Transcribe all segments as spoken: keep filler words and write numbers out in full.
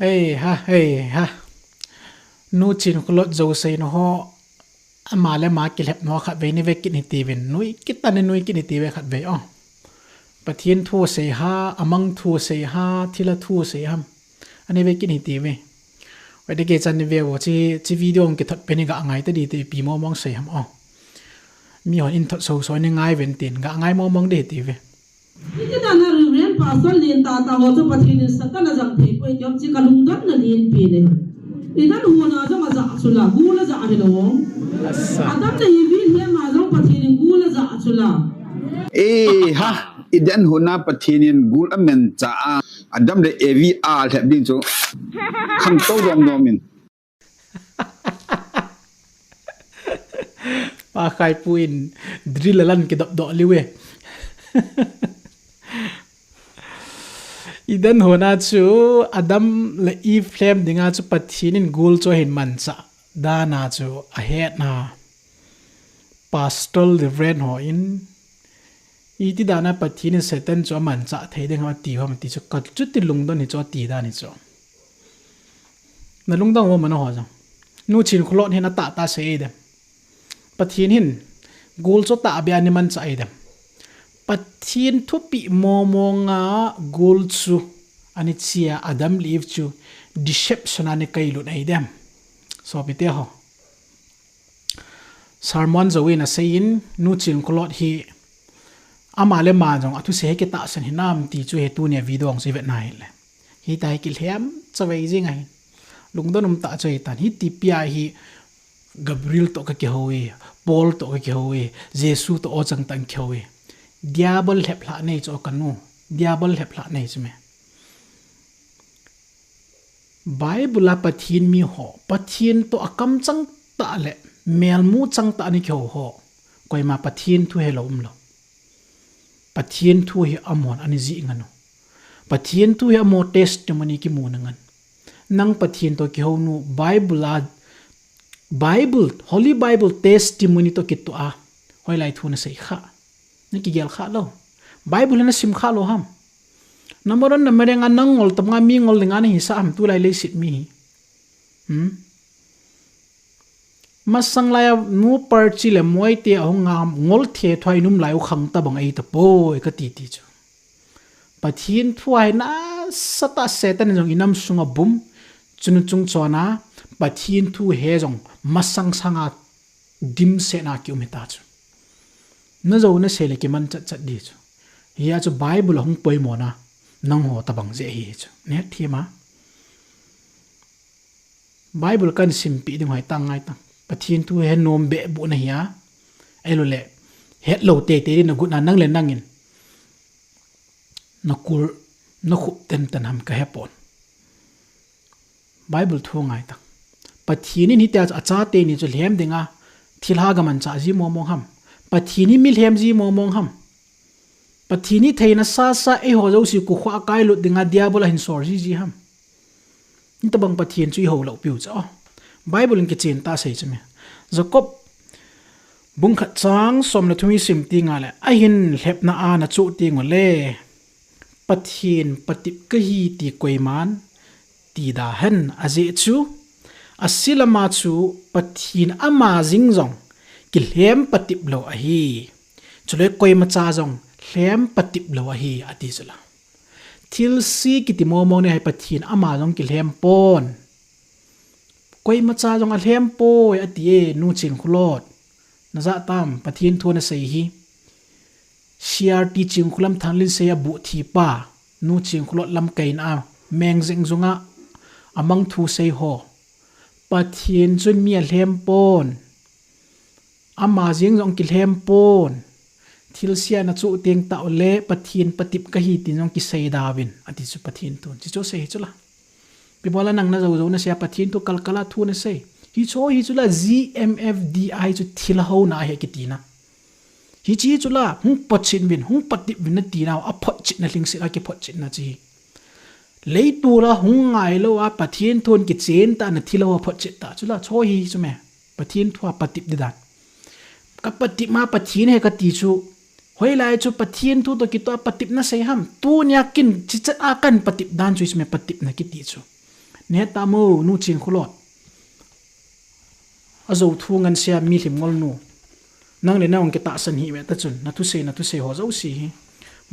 Ei ha, ei ha. Nu Chinkholot jouse na ho, ama le ama kilhep na ho khatvei ni ve kit hiti uvin. Nui kit ta ni nui kit hiti uve khatvei o. Pathen thu sei ha, amang thu sei ha, thilha thu sei ham. Ani ve kit hiti uve. Oi de ke chan ni ve vo chi, chi video hung kithot pen hi ga ngai ta di te pi mo mong sei ham o. Mi hon in thot so so ni ngai ven tin, ga ngai mo mong de hiti uve. Iti dan a Reverend Pastor Lin tata ho chu Pathen in Satan a jam thei poi kiam chi ka lungdon na lin pi le. Idan hona jong a ja chu la, gul a ja hi lo. Adam le Evi le ma jong Pathen in gul a ja chu la. E ha, idan hona Pathen in gul a men cha a, Adam le Evi a lhep ding chu. Khang to dom dom in. Pa Khaipu in drill a lan kidop doh liu e. Idan hona chu Adam le Eve lhem dinga chu Pathen in gul chu ahin manchah dan a chu ahet na. Pastor Reverend ho in, iti dan a Pathen in Satan chu amanchah thei ding ham ati ham ti chu ka chuti lungdon hi chu ati dan hi chu. Na lungdon vo mana ho jong. Nu Chinkholot hin atah tah sei dem. Pathen hin gul chu atah beh a ana manchah dem. Pathen thupeh momo nga gul chu ana chia Adam le Eve chu deception a ana kailut ahi dem. Sopite ho. Sermon jouse in asei in, Nu Chinkholot hi ama le ama jong athusei hi kitahsan hinam ti chu hi tunia video hung chu ivet na hile. Hitia hi kilhem chavei jing ahi. Lungdon um tah chu ahi tan. Hiti pia hi Gabriel toh ka kihou e, Paul toh ka kihou e, Jesu toh o chang tah in kihou e. Diabol lhep lhah nei chu ka nu. Diabol lhep lhah nei chu me. Bible a Pathen mi ho, Pathen toh akamchang tah le melmu chang tah ana kihou ho, koima Pathen thu helou umlou. Pathen thu hi amahon ana jih ngan u. Pathen thu hi amaho testimony kimu na ngan. Nang Pathen toh kihou nu Bible a, Bible, Holy Bible testimony toh kitoh a, hoilai thu nasei kha. Na kigel kha lou. Bible hi nasim kha lou ham. Namaron namareng a nang ngol tobang a mi ngol dinga nahisah ham tulai leiset mi hi. Hmm? Masang lai a nu Parchi le Moite ahung ngam ngol the thua inum lai u khang tobang ahi tapoi kati ti chu. Pathen thu a hi nasatah Satan in jong inam sunga bum, chunu chung chon a, Pathen thu he jong masang sanga dimset na kium hita chu. Najou nasei le kiman chat chat di chu. Hia chu Bible ahung poimo na, nangho tobang jeh ahi chu. Nahet them a. Bible kan simpi ding hoi tang ngai tang. Pathen thu he nom beh bu na hia. Ahilou le, hetlou teitei di na gu na nang le nang in. Nakul, nakhup ten ten ham ka hepon. Bible thu ngai tang. Pathen in hitia chu achate ni chu lhem dinga thilha ga manchah ji momo ham. Pathen hi mi lhem ji momo ham. Pathen hi theina sasa eiho jouse kukhuh a kailut dinga Diabol ahin sol jiji ham. Hitobang Pathen chu ihou lou piu chu. Bible in kichen tah sei chu me. Jacob bung khat chang som le thum isim teng le, ahin lhepna a nachoh teng ule, Pathen patep kahi ti koiman tida hen, ajeh chu, aselam a chu Pathen ama jeng jong kilhem patep lou ahi. Chule koimacha jong lhem patep lou ahi, ati chu la. Thilse kiti momo ne hi Pathen ama jong kilhem pon. Koimacha jong alhem poi, ati e, Nu Chingkhulot. Najah tam, Pathen thu nasei hi. C R T Chingkhulam Thanglinsei abuh thipa, Nu Chingkhulot lamkaina a, Mengjeng jung a, amang thu sei ho. Pathen chun mi alhem pon. Ama jeng jong kilhem pon. Thilse a nachoh teng tah ule, Pathen patep kahi tin jong kisei da uvin, ati chu Pathen thun. Hichu sei hi chu la. Ipi bol a nang najou jou nasei a Pathen thu kalkal a thu nasei. Hichu hi chu la G M F D I chu thil houna ahi kiti na. Hiche hi chu la, hung patchen uvin, hung patep uvin nati nau, aphotchetna lhingset a kiphotchetna chu hi. Leiset a hung ngai lou a, Pathen thun kichen tah na thil ho aphotchet tah chu la, chu hi chu me. Pathen thu a patep di dan. Ka patep ma Pathen he kati chu. Hoilai chu Pathen thu toh kitoh a patepna sei ham. Tunia kin chichat a kan patep dan chu hi chu me patepna kiti chu. Nahet tamo, nu Chingkhulot. Ajo thu ngansia mi lhim ngol nu. Nang le nang kitahsan hih ve ta chun, na thusei, na thusei ho jouse hi.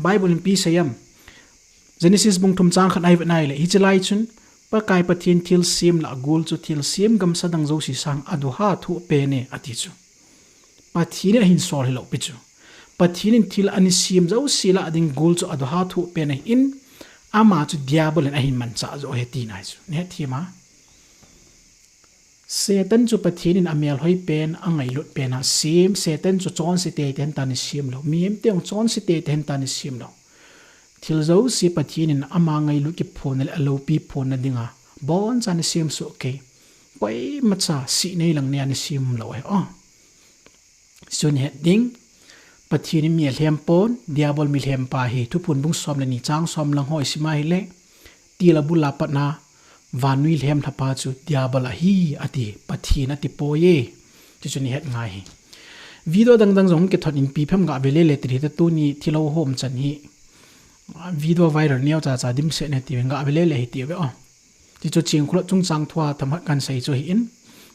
Bible in ipi asei em. Genesis bung thum chang khat a ivet nai le, hiche lai chun, Pakai Pathen thilsem lah gul chu thilsem gamsa dang jouse sang aduha thoh pen e, ati chu. Pathen in ahin sol hilou pi chu. Pathen in thil ana sem jouse lah ding gul chu aduha thoh pen ahin, ama chu Diabol in ahin manchah jo ahi tina chu. Nahet thei ma. Satan chu Pathen in amelhoi pen, angailut pen asem, Satan chu chonse teitei hen tia ana sem lou. Mihem te jong chonse teitei hen tia ana sem lou. Thil jouse Pathen in ama ngailut kiphonna le aloupi phonna dinga, abonchan ana sem soh kei. Koimacha sih nei lang nei ana sem lou ahi. O. Sun het ding, Pathen in mi alhem pon, Diabol milhem pa ahi, Thuphon bung som le ni chang som lang ho isim a hile, til abul a patna, vannoi lhem lhapa chu Diabol ahi, ati, Pathen ati poi e. Chuchu nahet ngai hi. Video dang dang jong kithot in ipi phem gave lele ti hite tuni thilou ho umchan hi. Video viral neo cha cha dimset ne ti ve gave lele hi ti ve o. Ti chu Chingkhulot chungchang thua themkhat kahin sei chu ahin.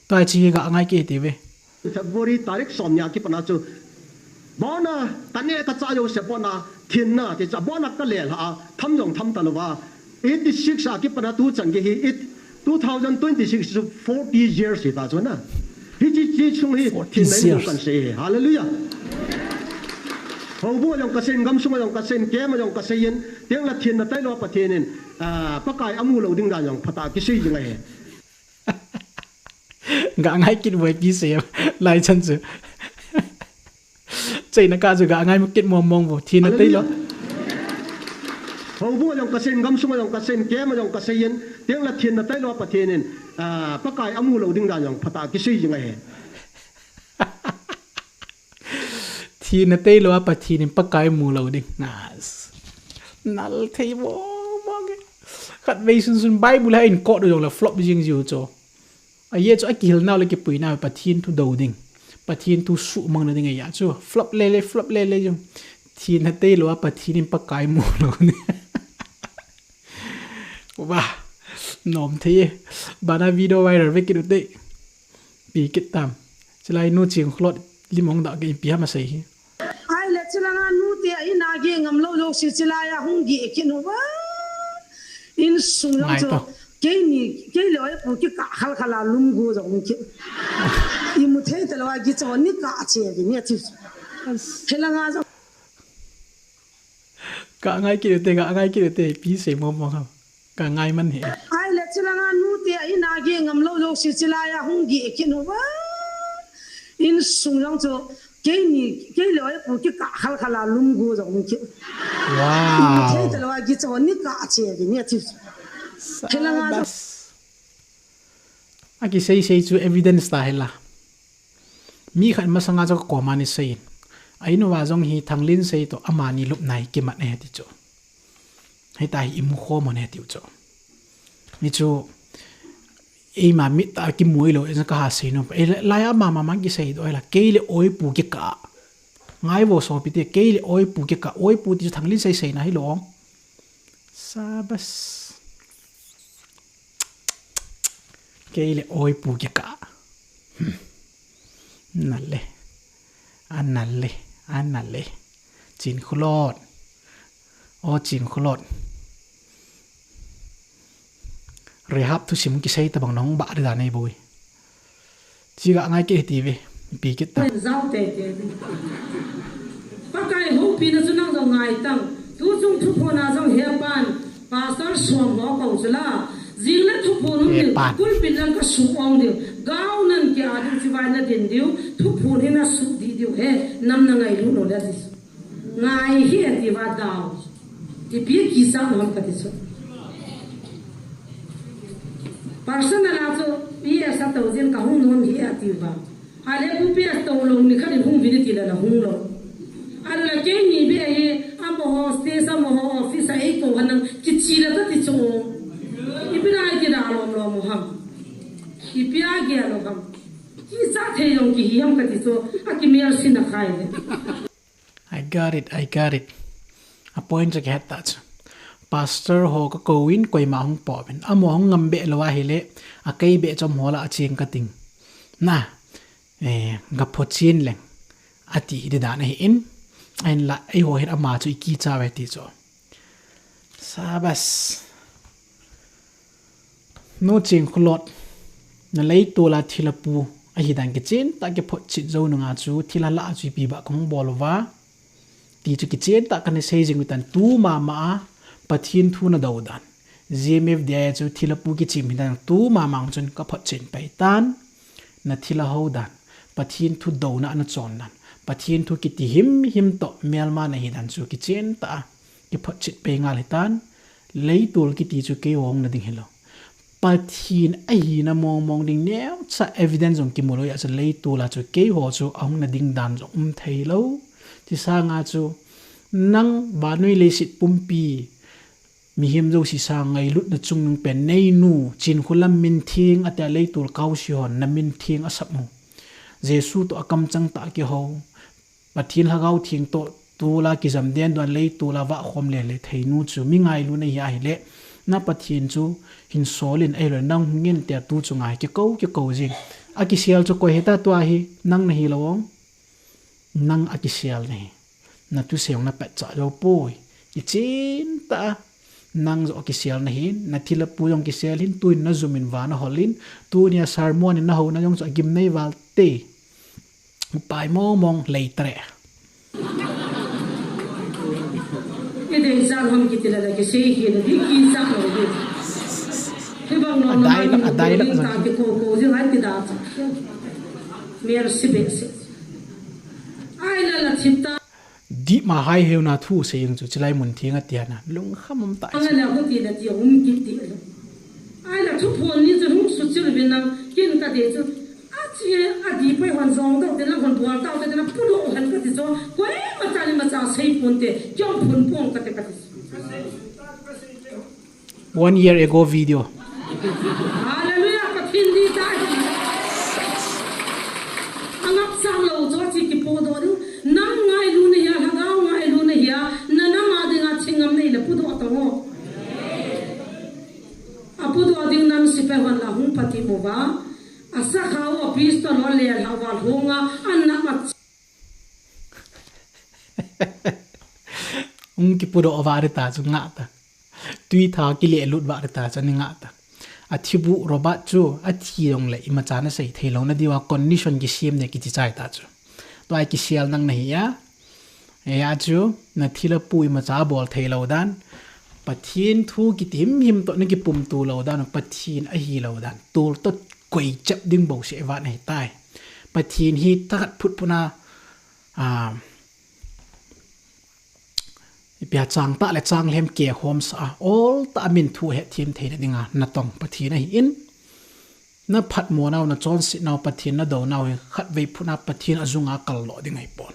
Tua hiche hi ga ngai kit hite ve. February tarik som ni a kipat a chu. Abona, kaneh kachah jouse abona, thinna, ti chu abona kalelha a, tham jong tham talouva. Eighty six a kipat a tuchan gei hi, it, two thousand twenty-six chu forty years hita chu na. Hiche, hiche chung hi, forty years. Thinna in kahin sei hi. Hallelujah. Houbung a jong kasei in, gamsung a jong kasei in, camp a jong kasei in, tengle thinna tailou a Pathen in, ah, Pakai amu lou ding dan jong phatah a kisei jing ahi. Ga ngai kit uve ipi sei em. Lai chan chu. Cheina kah chu ga ngai kit mong mong uvo. Thinna tailou. Hallelujah. Houbung a jong kasei in, gamsung a jong kasei in, camp a jong kasei in, tengle thinna tailou a Pathen in, ah, Pakai amu lou ding dan jong phatah a kisei jing ahi. Thinna tailou a Pathen in Pakai mu lou ding. Nas. Nal thei mong mong e. Khatvei sunsun Bible a hin quote u jongle flop jing jiu chu. Ajeh chu akihilnau le kipuinau Pathen thu dou ding. Pathen thu suhmang na ding ahi a chu. Flop lele, flop lele jong. Thinna tailou a Pathen in Pakai mu lou ding. Uva, nom thei e. Bana video viral ve kit ute. Ipi kit tam. Chulai nu Chingkhulot lim hung dah kei ipi ham asei hi. Ahile chulanga nute a in a gei ngam lou jouse chulai a hung gei kit uva. Insung jong chu. Ngai to. Keini, kei le oipu kikah khal khal a lum gu jong um kit. Imu thei talou a gei chu ni kah che di ni ati. As. Helanga jong. Ka ngai kit ute, ka ngai kit ute, ipi sei mong mong ham. Ka ngai man hi. Ahile chulanga nute a in a gei ngam lou jouse chulai a hung gei kit uva. Insung jong chu keini, kei le oipu kikah khal khal a lum gu jong um kit. Wow. Imu thei talou a gei chu ni kah che di ni ati. Helanga jong. Sabas. Akisei sei chu evidence ta hela. Mi khat masanga chu ka koma ana sei in. A in uva jong hi Thanglinsei toh amani lupna hi kimat e ti chu. Hitia hi imu khom u ahi tiu chu. Ni chu eima mit a kimu lou, e ka ha sei nom. E lai a mama mang kisei doh la. Kei le oipu kikah. Ngai vo sopite, kei le oipu kikah. Oipu ti chu Thanglinsei seina hilou. Sabas. Kei le oipu kikah. Hmm. Nal e. Anal e. Anal e. Chingkhulot. O Chingkhulot. Rehab thusim kisei tabang nahung bah di dan ahi bou e. Chi ga ngai kit hite ve, ipi kit ta. Pen jao teitei. Pakai houpina chu nang jong ngai tang. Tuchung thuphon a jong hepan. Pastor som ho kong chu la. Jing le thuphon um diu. Hepan. Pulpit lang ka su ong diu. Gao nan kia diu chivai na din diu. Thuphon hi na su di diu he. Nam na ngailu lou le di. Ngai hi ati va dau. Ipi kisa ham kati chu. Personal a chu, P S a tou jin ka hung nom hi ati va. Ale pu P S tou lou ni khat in hung vin ti la la hung lou. Ala keini be hi, amaho station, amaho office a eikou hanang kichi la kati chu. Ipi na ai ti da lom lom ham. Ipi a ge lo ham. Kisa thei jong kihi ham kati chu. Akimel sin a khai le. I got it, I got it. A point chu kahet ta chu. Pastor ho kakou in koima hung pouvin. Amaho hung ngam be lou ahile, akei be chom ho lah a cheng kating. Na, eh, ga phochen leng. Ati hi di dan ahi in. Ahinla, eiho hin ama chu i kicha uve ti chu. Sabas. Nu Chingkhulot, na leitol a thilha pu ahi dan kichen tah a kiphotchet jou nunga chu thilha lah a chu ipi ba kahung bol uva. Ti chu kichen tah a kana sei jing u tan tu mama a Pathen thu na do dan. G M F D I a chu thilha pu kichim hi dan tu mama chun kaphotchen pai tan. Na thilha ho dan. Pathen thu douna na chon dan. Pathen thu kiti himhim toh melma na hi dan chu kichen tah a kiphotchet pai ngal hi tan. Leitol kiti chu keiho hung na ding hilou. Pathen ahina mong mong ding neocha evidence jong kimu lou a chu leitol a chu keiho chu ahung na ding dan jong um thei lou. Ti sanga chu nang vannoi leiset pumpi mihem jouse sang ngailutna chungnung pen neinu, Chinkholam mintheng ati a leitol kaosi hon na mintheng asap u. Jesu toh akamchang tah a kihou. Pathen Lhagao Theng toh tol a kijam den dan leitol a vah khom le le thei nu chu mi ngailu na hi ahile, na Pathen chu hin sol in ahilou le nang hung in tia tu chunga hi kikou, kikou jing. Akisel chu koi hita tua hi, nang na hilou ong. Nang akisel na hi. Na thusei ong na pet cha jou poi. Kichen tah a. Nang joh kisel na hin, na thilha pu jong kisel hin, tuin na jum in van a hol in, tunia sermon in na houna jong chu agim nei val te. Upai mong mong lei tre. Idei jan hom kiti la la kisei hi na di ki jan lo di. Hibang no na adai la, adai la, ling ta ki ko ko jing ai ti da cha. Mer si be si. Ai la la thip ta. Dima hai heu na thu sei jong chu chilai mun theng a tia na lungkham um ta. Anga la ko ti la ti um ki ti lo. Ai la thu phon ni chu hung su chil vin nang kin ka de chu. A chi a di pai hon jong do de na hon bual ta de na pu do han ka ti chu. Koi ma cha ni ma cha sei pon te. Kyong phun pon ka te ka ti. One year ago video. Hallelujah, Pathen di tai. Angap sang lo cho chi kipodoh diu. Nang ngailu na hia, Lhagao ngailu na hia, na nama dinga thingam nei le pudoh tang o. Apudoh ding nam sipai hon la hung pati mo va. Asa khao a pistol o le la va hunga, an na ma Hung kipudoh vah ding ta chu ngah ta. Tuitha kile lut vah ding ta chu ani ngah ta. Athibuh Robert chu athi jongle imacha na sei thei lou na diuva condition kisem ne kiti chai ta chu. Tua kisel nang na hi a. E a chu na thilha pu imacha bol thei lou dan. Pathen thu kiti himhim toh na kipum tu lou dan. Pathen ahi lou dan. Tul toh koi chep ding bou se vah na hi tai. Pathen hi takhat phut phut na a, ipi a chang tah le chang lhem kihom sa a, ol tah a min thu hetthem theina dinga natong Pathen ahi in, na phatmo nau, na chonset nau, Pathen na do nau hi khatvei phut na Pathen ajunga kal lo ding ahi pon.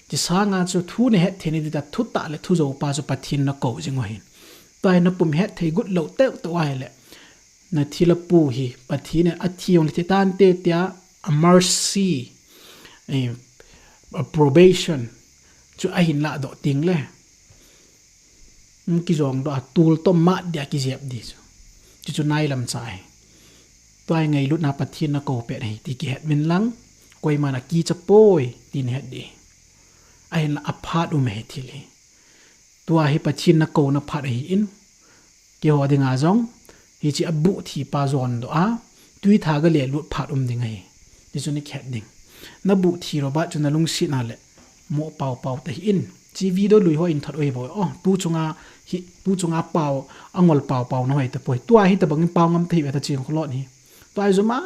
Ti sanga chu thu na hetthei na ding ta, thu tah le thu jou pa chu Pathen na kou jing u ahin. Tua hi na pum hetthei got lou teu teu ahile. Na thilha pu hi, Pathen in athi jongle thi tante tia, a mercy, eh, a probation, chu ahin ladoh teng le. Hung kijong doh a tul toh mat dia kijep di chu. Chu chu nailam cha hi. Tua hi ngailutna Pathen na kou pet ahi ti kihet uvin lang, koima na kicha poi ti na het di. Ahinla aphat um ahi thil hi. Tua hi Pathen na kouna phat ahi in, keiho dinga jong, hiche a buhthi pa jon doh a, tuitha ga le lut phat um ding ahi. Hichu ni khet ding. Na buhthi Robert chu na lungset na le, mo pao pao ta hi in. Hiche video lui ho in thot oi bo. Oh, tu chunga hi, tu chunga pao, angol pao pao na hoi ta poi. Tua hi tabang in pao ngam ta hi ve ta ching kholon hi. Tua hi jum a,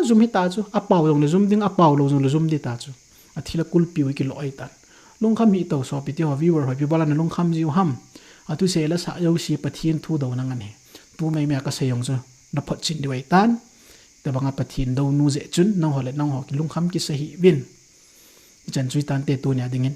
jum hi ta chu. Apao jong le jum ding, apao lou jong le jum di ta chu. Athilha kulpi u kilo ai tan. Lungkham hi to sopi te ho viewer ho ipi bola na lungkham jiu ham. Athusei la sa jouse Pathen thu do na ngan hi. Tu mai mai a ka sei jong chu na photchin diu ai tan. Tabanga Pathen do nu jeh chun nangho le nangho kilungkham kisa hih uvin. Ichan chu hi tante tunia dingin.